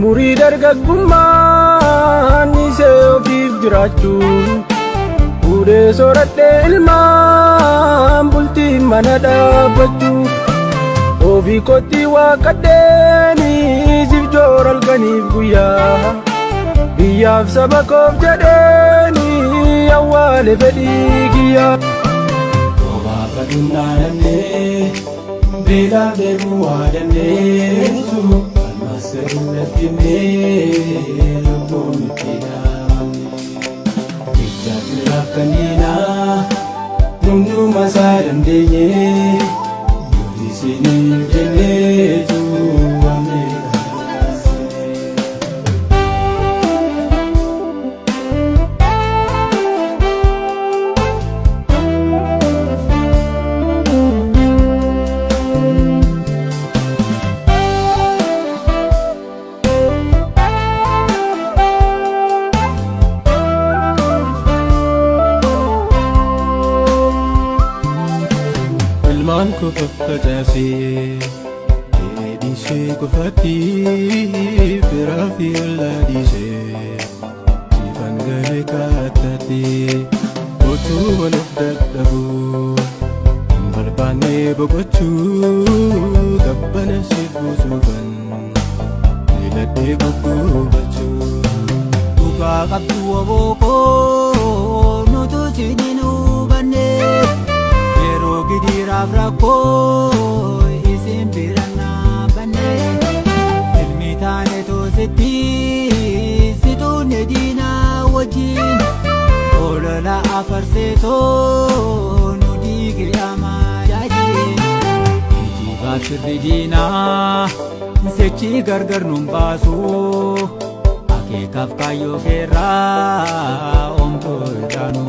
Umurii dargaggummaan isee ofiif jiraachuu. Fuudhee sooradhee ilmaan bultiin mana dhaabbachuu. Ofii kootti waaqadheeni siif joora halkaniif guyyaa. Biyyaaf saba koof jedheeni awwaale fedhii kiyyaa. Obaafadhuun dhaanannee beelaaf dheebuu waa dandeessu. Ammas gadi lakkifnee lubbuun itti dhaabamne. Jecha firaaf kanneenaa hunduma isaa dandeenye. Nuti isiniif jenneetu waamne kaasne. Ilmaan koo faffacaasee dheedhiisee qofaatti firaa fi ollaa dhiisee siifan galee kaattaatti utuu waluuf dadhabu hin barbaanne boqochuu qabbana siif buusuufan filadhee gugguubachuu. Dhugaa qabdu obookoo nutu isin hin hubanne yeroo gidiraaf rakkoo isin bira dhaabbanne ilmi taane toositti situunne diinaa wajjin olola afarseetoo nu diige amaajaajin geejjibaaf sirri diinaa sechi gargar nun baasu. Akeekaaf kaayyoo keerraa omtuu irraa nu